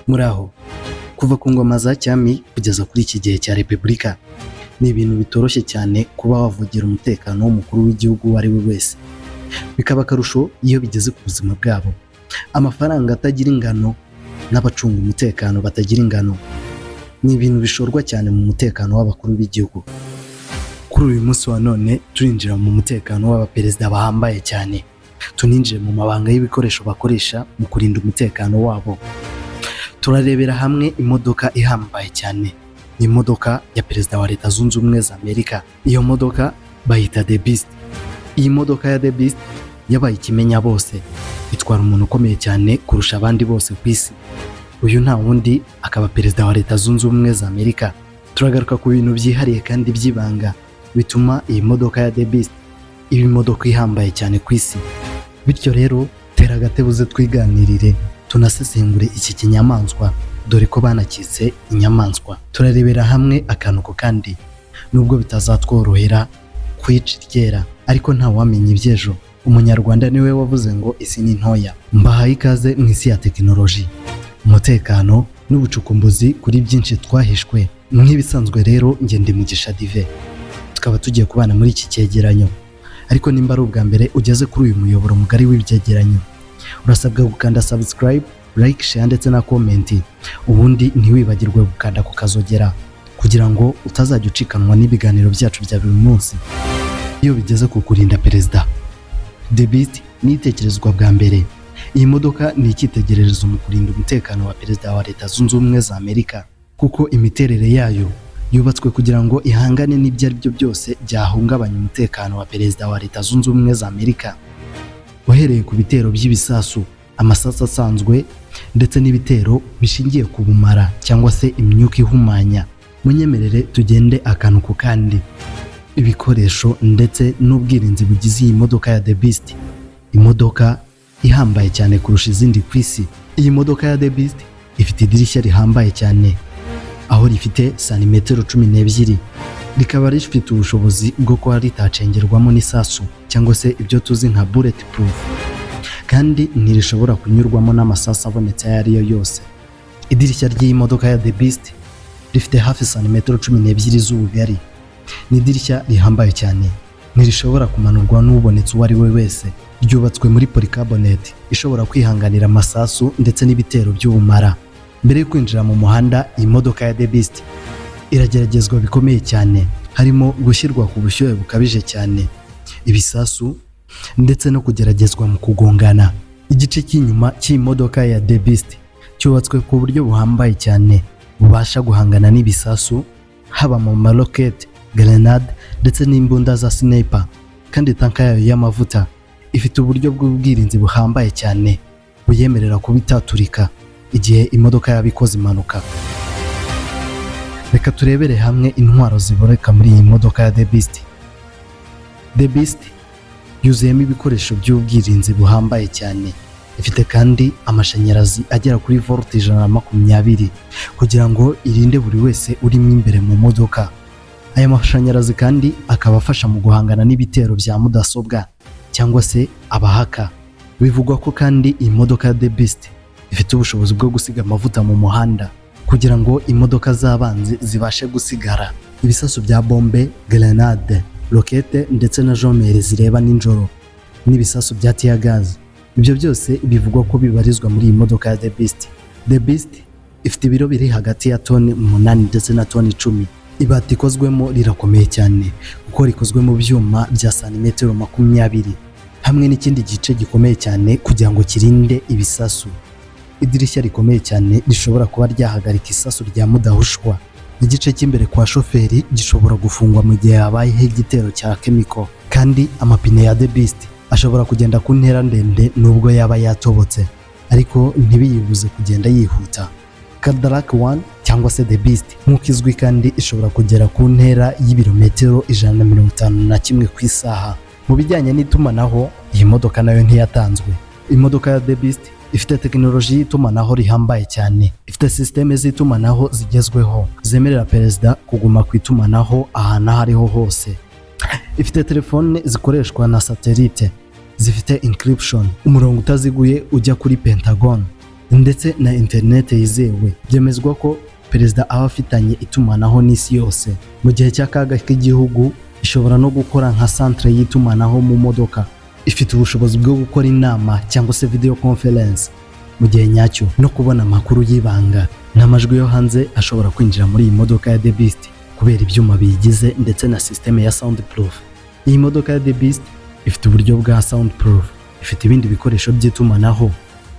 Muri aho, kuva ku ngoma za cyami kugeza kuri iki gihe cya repubulika, ni ibintu bitoroshye cyane kuba wavugira umutekano w'umukuru w'igihugu uwo ari we wese, bikaba akarusho iyo bigeze ku buzima bwabo. Amafaranga atagira ingano n'abacunga umutekano batagira ingano ni ibintu bishorwa cyane mu mutekano w'abakuru b'igihugu. Kuri uyu munsi wa none turinjira mu mutekano w'abaperezida bahambaye cyane, tuninjire mu mabanga y'ibikoresho bakoresha mu kurinda umutekano wabo. Turarebera hamwe imodoka ihambaye cyane, ni imodoka ya perezida wa Leta Zunze Ubumwe za Amerika. Iyo modoka bayita The Beast. Iyi modoka ya The Beast yabaye ikimenya bose, itwara umuntu ukomeye cyane kurusha abandi bose ku isi. Uyu nta wundi, akaba perezida wa Leta Zunze Ubumwe za Amerika. Turagaruka ku bintu byihariye kandi by'ibanga bituma iyi modoka ya The Beast iba imodoka ihambaye cyane ku isi. Bityo rero, tera agatebe uze twiganirire, tunasesengure iki kinyamaswa, dore ko banakitse inyamaswa. Turarebera hamwe akantu ku kandi, nubwo bitazatworohera kwica iryera, ariko ntawamenya iby'ejo. Umunyarwanda niwe wavuze ngo isi ni ntoya. Mbahaye ikaze mu isi ya tekinoloji, umutekano n'ubucukumbuzi kuri byinshi twahishwe. Nk'ibisanzwe rero, njye ndi Mugisha Dive, tukaba tugiye kubana muri iki cyegeranyo. Ariko nimba ari ubwa mbere ugeze kuri uyu muyoboro mugari w'ibyegeranyo, urasabwa gukanda subscribe, like, share ndetse na comment, ubundi ntiwibagirwe gukanda ku kazogera kugira ngo utazajya ucikanwa n'ibiganiro byacu bya buri munsi. Iyo bigeze ku kurinda perezida, The Beast ni itekerezwa bwa mbere. Iyi modoka ni icyitegererezo mu kurinda umutekano wa perezida wa Leta Zunze Ubumwe za Amerika, kuko imiterere yayo yubatswe kugira ngo ihangane n'ibyo ari byo byose byahungabanya umutekano wa perezida wa Leta Zunze Ubumwe za Amerika, uhereye ku bitero by'ibisasu, amasasu asanzwe ndetse n'ibitero bishingiye ku bumara cyangwa se imyuka ihumanya. Munyemerere tugende akantu ku kandi, ibikoresho ndetse n'ubwirinzi bugize iyi modoka ya The Beast, imodoka ihambaye cyane kurusha izindi ku isi. Iyi modoka ya The Beast ifite idirishya rihambaye cyane, aho rifite santimetero 12, rikaba rifite ubushobozi bwo kuba ritacengerwamo n'isasu cyangwa se ibyo tuzi nka bullet proof, kandi ntirishobora kunyurwamo n'amasasu abonetse ayo ari yo yose. Idirishya ry'iyi modoka ya The Beast rifite hafi santimetero 12 z'ubugari. Ni idirishya rihambaye cyane, ntirishobora kumanurwa n'ubonetse uwo ari we wese. Ryubatswe muri polycarbonate ishobora kwihanganira amasasu ndetse n'ibitero by'ubumara. Mbere yo kwinjira mu muhanda, iyi modoka ya The Beast irageragezwa bikomeye cyane, harimo gushyirwa ku bushyuhe bukabije cyane, ibisasu ndetse no kugeragezwa mu kugongana. Igice cy'inyuma cy'iyi modoka ya The Beast cyubatswe ku buryo buhambaye cyane, bubasha guhangana n'ibisasu, haba mu marokete, grenade ndetse n'imbunda za sniper. Kandi tanka yayo y'amavuta ifite uburyo bw'ubwirinzi buhambaye cyane buyemerera kuba itaturika igihe imodoka yaba ikoze impanuka. Reka turebere hamwe intwaro ziboneka muri iyi modoka ya The Beast. The Beast yuzuyemo ibikoresho by'ubwirinzi buhambaye cyane. Ifite kandi amashanyarazi agera kuri volt 120 kugira ngo irinde buri wese urimo imbere mu modoka. Aya mashanyarazi kandi akaba afasha mu guhangana n'ibitero bya mudasobwa cyangwa se aba hacker. Bivugwa ko kandi iyi modoka ya The Beast ifite ubushobozi bwo gusiga amavuta mu muhanda kugira ngo imodoka z'abanzi zibashe gusigara. Ibisasu bya bombe, grenade, rokete ndetse na jammer zireba nijoro n'ibisasu bya tear gas, ibyo byose bivugwa ko bibarizwa muri iyi modoka ya The Beast. The Beast ifite ibiro biri hagati ya toni 8 ndetse na toni 10. Ibati ikozwemo rirakomeye cyane kuko rikozwe mu byuma bya santimetero 20, hamwe n'ikindi gice gikomeye cyane kugira ngo kirinde ibisasu. Idirishya rikomeye cyane rishobora kuba ryahagarika isasu rya mudahushwa. Igice cy'imbere kwa shoferi gishobora gufungwa mu gihe habayeho igitero cya chemical. Kandi amapine ya The Beast ashobora kugenda ku ntera ndende nubwo yaba yatobotse, ariko ntibiyibuze kugenda yihuta. Cadillac One cyangwa se The Beast nk'uko izwi kandi ishobora kugera ku ntera y'ibirometero 151 ku isaha. Mu bijyanye n'itumanaho, iyi modoka nayo ntiyatanzwe. Imodoka ya The Beast ifite tekinoloji y'itumanaho rihambaye cyane. Ifite sisiteme z'itumanaho zigezweho zemerera perezida kuguma ku itumanaho ahantu aho ariho hose. Ifite telefone zikoreshwa na satelite zifite encryption, umurongo utaziguye ujya kuri Pentagon. ndetse na interineti yizewe. Byemezwa ko perezida aba afitanye itumanaho n'isi yose mu gihe cy'akaga k'igihugu. Ishobora no gukora nka centre y'itumanaho mu modoka. Ifite ubushobozi bwo gukora inama cyangwa se video conference mu gihe nyacyo no kubona amakuru y'ibanga. N'amajwi yo hanze ashobora kwinjira muri iyi modoka ya The Beast kubera ibyuma biyigize ndetse na système ya soundproof. Iyi modoka ya The Beast ifite uburyo bwa soundproof, ifite ibindi bikoresho by'itumanaho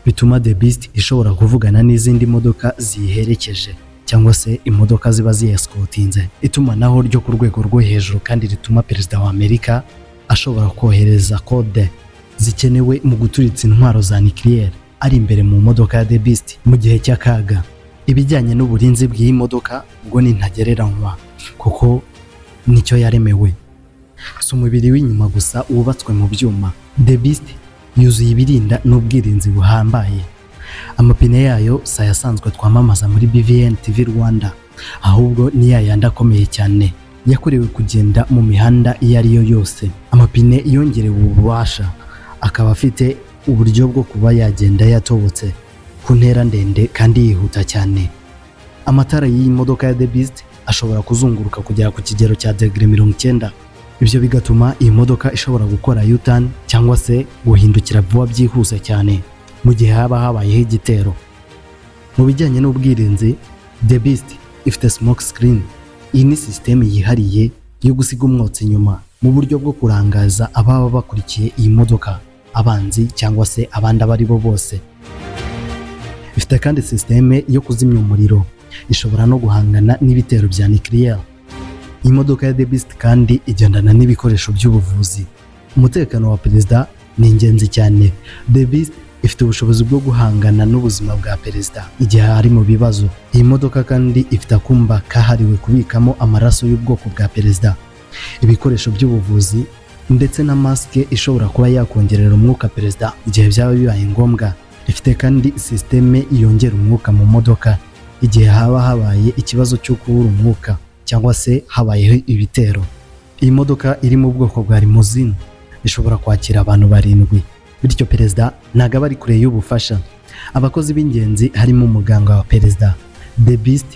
bituma The Beast ishobora kuvugana n'izindi modoka ziyiherekeje cyangwa se imodoka ziba ziyescortinze. Itumanaho ryo ku rwego rwo hejuru kandi rituma perezida wa Amerika ashobora kohereza code zikenewe mu guturitsa intwaro za nucléaire ari imbere mu modoka ya The Beast mu gihe cy'akaga. Ibijyanye n'uburinzi bw'iyi modoka ubwo ni ntagereranywa kuko nicyo yaremewe. Si umubiri w'inyuma gusa wubatswe mu byuma, The Beast yuzuye ibirinda n'ubwirinzi buhambaye. Amapine yayo si ayasanzwe twamamaza muri BVN TV Rwanda, ahubwo ni ya yandi akomeye cyane yakorewe kugenda mu mihanda iyo ari yo yose. Amapine yongerewe ububasha, akaba afite uburyo bwo kuba yagenda yatobotse ku ntera ndende kandi yihuta cyane. Amatara y'iyi modoka ya The Beast ashobora kuzunguruka kugera ku kigero cya degere 90. Ibyo bigatuma iyi modoka ishobora gukora U-turn cyangwa se guhindukira vuba byihuse cyane mu gihe haba habayeho igitero. Mu bijyanye n'ubwirinzi, The Beast ifite smoke screen. Iyi ni sisiteme yihariye yo gusiga umwotsi inyuma mu buryo bwo kurangaza ababa bakurikiye iyi modoka, abanzi cyangwa se abandi abo ari bo bose. Ifite kandi sisiteme yo kuzimya umuriro, ishobora no guhangana n'ibitero bya nucléaire. Iyi modoka ya The Beast kandi igendana n'ibikoresho by'ubuvuzi. Umutekano wa perezida ni ingenzi cyane. The Beast ifite ubushobozi bwo guhangana n'ubuzima bwa perezida igihe ari mu bibazo. Iyi modoka kandi ifite akumba kahariwe kubikamo amaraso y'ubwoko bwa perezida, ibikoresho by'ubuvuzi ndetse na masike ishobora kuba yakongerera umwuka perezida igihe byaba bibaye ngombwa. Ifite kandi sisiteme yongera umwuka mu modoka igihe haba habaye ikibazo cyo kubura umwuka cyangwa se habayeho ibitero. Iyi modoka iri mu bwoko bwa limousine ishobora kwakira abantu barindwi, bityo perezida ntabwo aba ari kure y'ubufasha. Abakozi b'ingenzi harimo umuganga wa perezida. The Beast.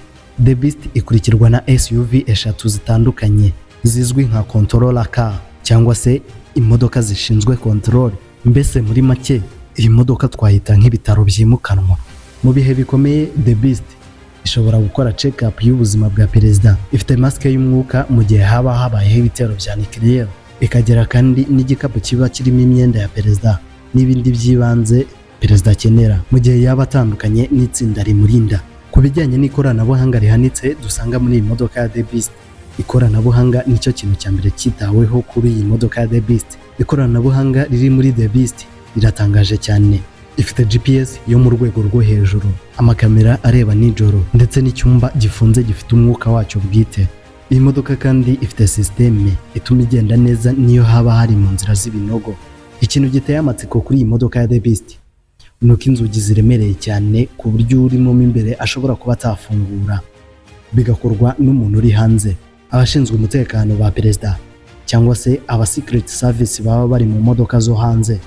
The Beast ikurikirwa na SUV eshatu zitandukanye zizwi nka controller car cyangwa se imodoka zishinzwe control. Mbese muri make iyi modoka twayita nk'ibitaro byimukanwa. Mu bihe bikomeye, The Beast ishobora gukora check up y'ubuzima bwa perezida. Ifite masike y'umwuka mu gihe haba habayeho ibitero bya nucléaire, ikagira kandi n'igikapu kiba kirimo imyenda ya perezida n'ibindi by'ibanze perezida akenera mu gihe yaba atandukanye n'itsinda rimurinda. Ku bijyanye n'ikoranabuhanga rihanitse dusanga muri iyi modoka ya The Beast, ikoranabuhanga nicyo kintu cya mbere cyitaweho kuri iyi modoka ya The Beast. Ikoranabuhanga riri muri The Beast riratangaje cyane. Ifite GPS yo mu rwego rwo hejuru, amakamera areba nijoro ndetse n'icyumba gifunze gifite umwuka wacyo bwite. Iyi modoka kandi ifite sisiteme ituma igenda neza niyo haba hari mu nzira z'ibinogo. Ikintu giteye amatsiko kuri iyi modoka ya The Beast ni uko inzugi ziremereye cyane ku buryo urimo mo imbere ashobora kuba atafungura, bigakorwa n'umuntu uri hanze. Abashinzwe umutekano ba perezida cyangwa se aba secret service baba bari mu modoka zo hanze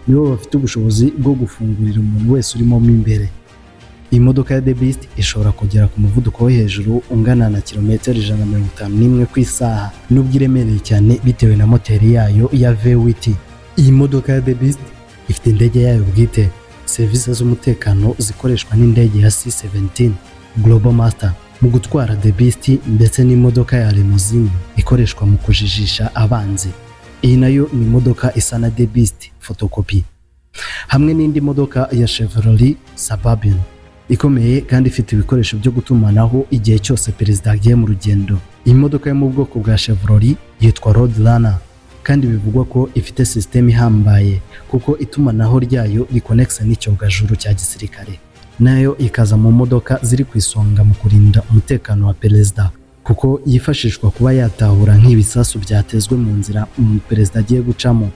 nibo bafite ubushobozi bwo gufungurira umuntu wese urimo mo imbere. Iyi modoka ya The Beast ishobora kugera ku muvuduko wo hejuru ungana na kilometero 151 ku isaha, nubwo iremereye cyane bitewe na moteri yayo ya V8. Iyi modoka ya The Beast ifite indege yayo bwite, serivisi z'umutekano zikoreshwa n'indege ya C-17 Globemaster mu gutwara The Beast ndetse n'imodoka ya limousine ikoreshwa mu kujijisha abanzi. Iyi nayo ni imodoka isa na The Beast photocopy, hamwe n'indi modoka ya Chevrolet Suburban ikomeye kandi ifite ibikoresho byo gutumanaho igihe cyose perezida agiye mu rugendo. Iyi modoka yo mu bwoko bwa Chevrolet yitwa Roadrunner kandi bivugwa ko ifite sisiteme ihambaye kuko itumanaho ryayo rikonekisa n'icyogajuru cya gisirikare. Nayo ikaza mu modoka ziri ku isonga mu kurinda umutekano wa perezida, kuko yifashishwa kuba yatahura nk'ibisasu byatezwe mu nzira perezida agiye gucamo,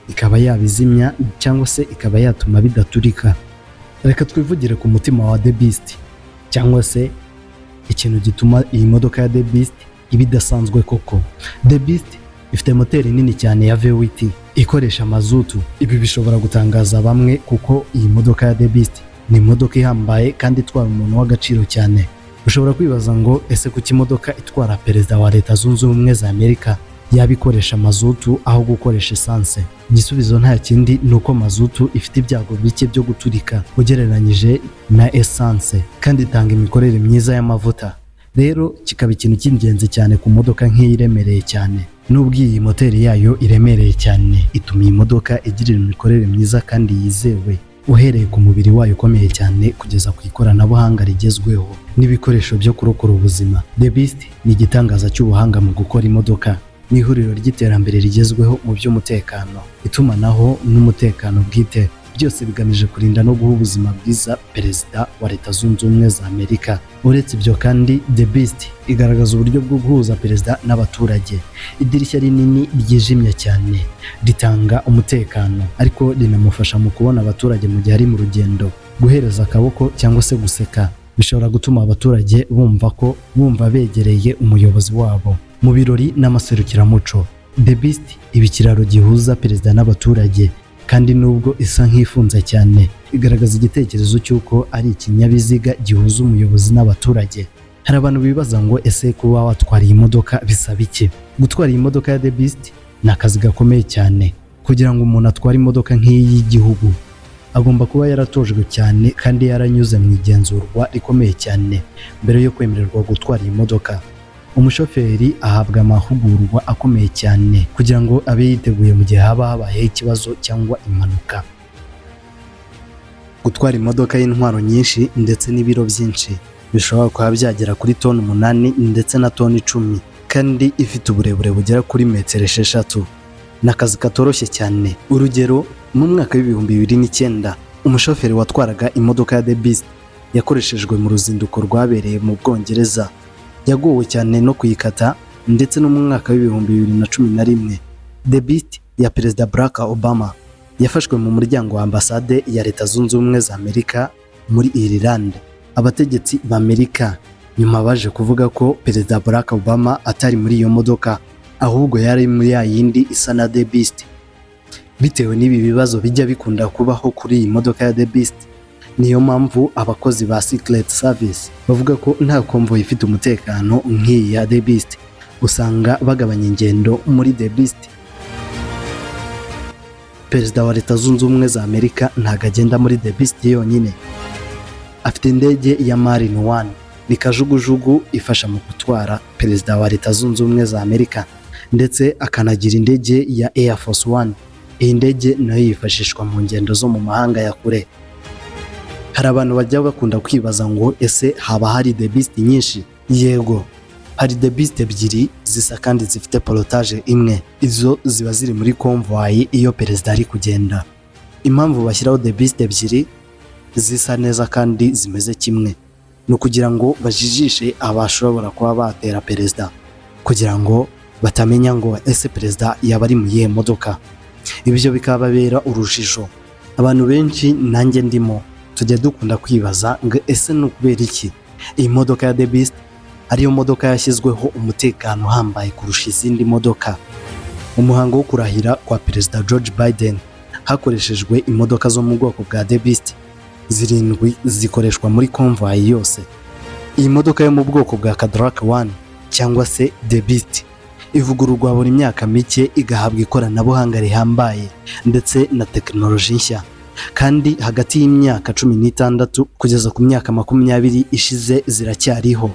ikaba yabizimya cyangwa se ikaba yatuma bidaturika. Reka twivugire ku mutima wa The Beast cyangwa se ikintu gituma iyi modoka ya The Beast iba idasanzwe koko. The Beast ifite moteri nini cyane ya V8 ikoresha mazutu. Ibi bishobora gutangaza bamwe kuko iyi modoka ya The Beast Ni imodoka ihambaye kandi itwara umuntu w'agaciro cyane. Ushobora kwibaza ngo: "Ese kuki imodoka itwara perezida wa Leta Zunze Ubumwe za Amerika yaba ikoresha mazutu aho gukoresha esanse?" Igisubizo nta kindi, ni uko mazutu ifite ibyago bike byo guturika ugereranyije na esanse, kandi itanga imikorere myiza y'amavuta. Rero kikaba ikintu cy'ingenzi cyane ku modoka nk'iyi iremereye cyane. Nubwo iyi moteri yayo iremereye cyane, ituma iyi modoka igira imikorere myiza kandi yizewe, uhereye ku mubiri wayo ukomeye cyane kugeza ku ikoranabuhanga rigezweho n'ibikoresho byo kurokora ubuzima. The Beast ni igitangaza cy'ubuhanga mu gukora imodoka. Ni ihuriro ry'iterambere rigezweho mu by'umutekano, itumanaho n'umutekano bwite, byose bigamije kurinda no guha ubuzima bwiza perezida wa Leta Zunze Ubumwe za Amerika. Uretse ibyo kandi, The Beast igaragaza uburyo bwo guhuza perezida n'abaturage. Idirishya rinini ryijimye cyane ritanga umutekano, ariko rinamufasha mu kubona abaturage mu gihe ari mu rugendo. Guhereza akaboko cyangwa se guseka bishobora gutuma abaturage bumva ko bumva begereye umuyobozi wabo. Mu birori n'amaserukiramuco, The Beast iba ikiraro gihuza perezida n'abaturage, kandi nubwo isa nk'ifunze cyane, igaragaza igitekerezo cy'uko ari ikinyabiziga gihuza umuyobozi n'abaturage. Hari abantu bibaza ngo: "Ese kuba watwara iyi modoka bisaba iki?" Gutwara iyi modoka ya The Beast ni akazi gakomeye cyane. Kugira ngo umuntu atware imodoka nk'iyi y'igihugu, agomba kuba yaratojwe cyane kandi yaranyuze mu igenzurwa rikomeye cyane mbere yo kwemererwa gutwara iyi modoka. Umushoferi ahabwa amahugurwa akomeye cyane kugira ngo abe yiteguye mu gihe haba habayeho ikibazo cyangwa impanuka. Gutwara imodoka y'intwaro nyinshi ndetse n'ibiro byinshi bishobora kuba byagera kuri toni 8 ndetse na toni 10, kandi ifite uburebure bugera kuri metero 6, ni akazi katoroshye cyane. Urugero, mu mwaka w'2009, umushoferi watwaraga imodoka ya The Beast yakoreshejwe mu ruzinduko rwabereye mu Bwongereza yagowe cyane no kuyikata. Ndetse no mu mwaka w'2011, The Beast ya Perezida Barack Obama yafashwe mu muryango wa ambasade ya Leta Zunze Ubumwe za Amerika muri Ireland. Abategetsi ba Amerika nyuma baje kuvuga ko Perezida Barack Obama atari muri iyo modoka, ahubwo yari muri ya yindi isa na The Beast. Bitewe n'ibi bibazo bijya bikunda kubaho kuri iyi modoka ya The Beast, niyo mpamvu abakozi ba Secret Service bavuga ko nta convoy ifite umutekano nk'iyi ya The Beast. Usanga bagabanya ingendo muri The Beast. Perezida wa Leta Zunze Ubumwe za Amerika ntabwo agenda muri The Beast yonyine. Afite indege ya Marine One, ni kajugujugu ifasha mu gutwara perezida wa Leta Zunze Ubumwe za Amerika, ndetse akanagira indege ya Air Force One. Iyi ndege nayo yifashishwa mu ngendo zo mu mahanga ya kure. Hari abantu bajya bakunda kwibaza ngo: "Ese haba hari The Beast nyinshi?" Yego, hari The Beast ebyiri zisa kandi zifite pilotage imwe. Izo ziba ziri muri convoy iyo perezida ari kugenda. Impamvu bashyiraho The Beast ebyiri zisa neza kandi zimeze kimwe ni ukugira ngo bajijishe abashobora kuba batera perezida, kugira ngo batamenya ngo ese perezida yaba ari mu yihe modoka. Ibyo bikababera urujijo. Abantu benshi, nanjye ndimo, tujya dukunda kwibaza ngo: "Ese ni ukubera iki iyi modoka ya The Beast ariyo modoka yashyizweho umutekano uhambaye kurusha izindi modoka?" Umuhango wo kurahira kwa Perezida George Biden hakoreshejwe imodoka zo mu bwoko bwa The Beast zirindwi, zikoreshwa muri convoy yose. Iyi modoka yo mu bwoko bwa Cadillac One cyangwa se The Beast ivugururwa buri myaka mike, igahabwa ikoranabuhanga rihambaye ndetse na tekinoloji nshya, kandi hagati y'imyaka 16 kugeza ku myaka 20 ishize ziracyariho.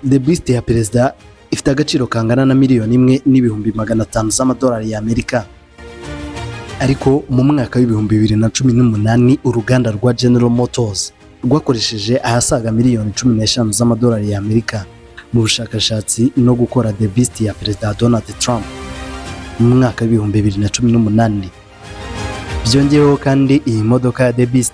The Beast ya perezida ifite agaciro kangana na 1,500,000 z'amadolari y'Amerika. Ariko mu mwaka w'2018, uruganda rwa General Motors rwakoresheje ahasaga miliyoni 15 z'amadolari y'Amerika mu bushakashatsi no gukora The Beast ya Perezida Donald Trump mu mwaka w'2018. Byongeyeho kandi, iyi modoka ya The Beast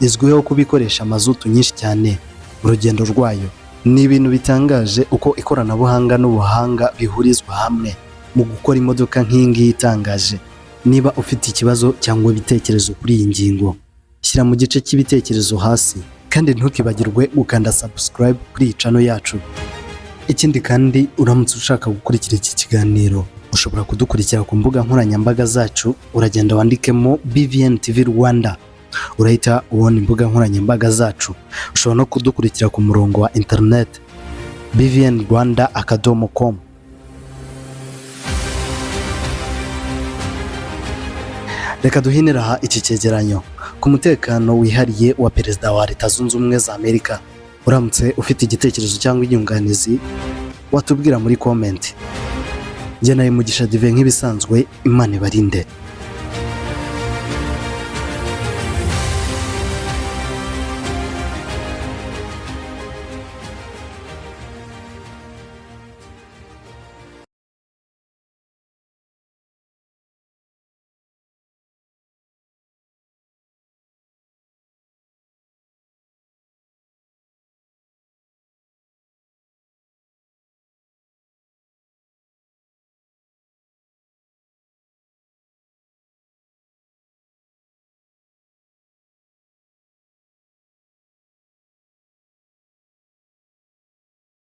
izwiho kuba ikoresha mazutu nyinshi cyane mu rugendo rwayo. Ni ibintu bitangaje uko ikoranabuhanga n'ubuhanga bihurizwa hamwe mu gukora imodoka nk'iyi ngiyi itangaje. Niba ufite ikibazo cyangwa ibitekerezo kuri iyi ngingo, shyira mu gice cy'ibitekerezo hasi, kandi ntukibagirwe gukanda subscribe kuri iyi channel yacu. Ikindi kandi, uramutse ushaka gukurikira iki kiganiro, ushobora kudukurikira ku mbuga nkoranyambaga zacu. Uragenda wandikemo BVN TV Rwanda. Urahita ubona imbuga nkoranyambaga zacu. Ushobora no kudukurikira ku murongo wa interineti bvnrwanda.com. Reka duhinire aha iki cyegeranyo ku mutekano wihariye wa Perezida wa Leta Zunze Ubumwe za Amerika. Uramutse ufite igitekerezo cyangwa inyunganizi, watubwira muri comment. Njye nawe Mugisha Dive nk'ibisanzwe, Imana ibarinde.